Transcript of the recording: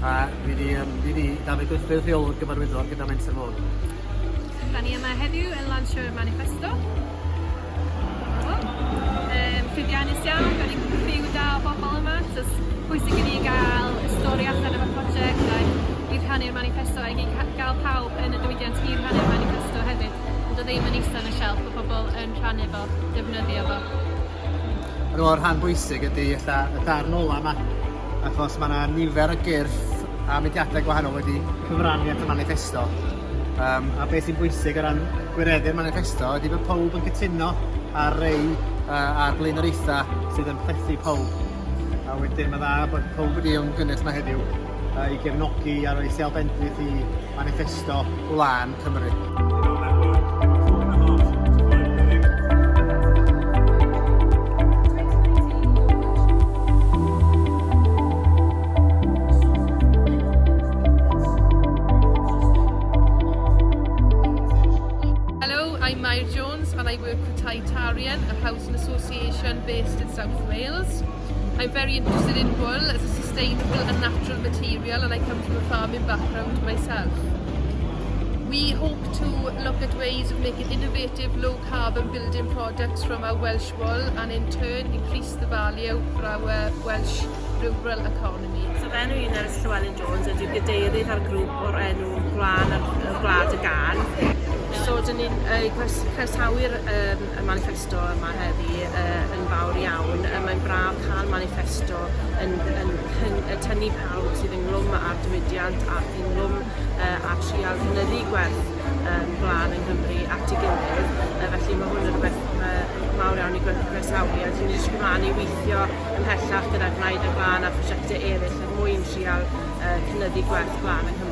A fi 'di yym fi 'di Dafydd Gruffydd, rheolwr gyfarwyddwr gyda Menter Môn. Da ni yma heddiw yn lansio'r manifesto. Llwyddiannus iawn, da ni'n criw da o bobl yma, so pwysig i ni gael y stori allan efo'r prosiect ac i rhannu'r manifesto ac i gael pawb yn y diwydiant i rhannu'r manifesto hefyd. Bod o ddim yn eistedd yn y shelf, bod pobl yn rhannu fo, defnyddio fo. Dwi'n meddwl rhan bwysig ydy ella y darn ola yma, achos mae yna nifer o gyrff a mudiadau gwahanol wedi cyfrannu at y manifesto. A beth sy'n bwysig o ran gwireddu'r manifesto ydy bod pawb yn cytuno ar rei a'r blaenoriaethau sydd yn plethu pawb. A wedyn mae dda bod pawb wedi ymgynnull yma heddiw i gefnogi a rhoi sêl bendith i manifesto Gwlân Cymru. Hello, I'm Mair Jones and I work for Tai Tarian, a housing association based in South Wales. I'm very interested in wool as a sustainable and natural material and I come from a farming background myself. We hope to look at ways of making innovative low carbon building products from our Welsh wool and in turn increase the value for our Welsh rural economy. So fy enw i Nerys Llewelyn Jones a dwi'n gadeirydd ar grŵp o'r enw Gwlân ar Gwlad y Gân. So dyn ni'n croesawu'r y manifesto yma heddi yn fawr iawn. Mae'n braf cael manifesto yn, yn, yn, yn tynnu pawb sydd ynghlwm â'r diwydiant ac ynghlwm a trial cynyddu gwerth gwlân yng Nghymru at ei gilydd. Felly mae hwn yn rhywbeth mawr iawn i groesawu a dyn ni'n disgwyl mlaen i weithio ymhellach gyda Gwnaed y Gwlân a phrosiectau eraill er mwyn trial cynyddu gwerth gwlân yng Nghymru.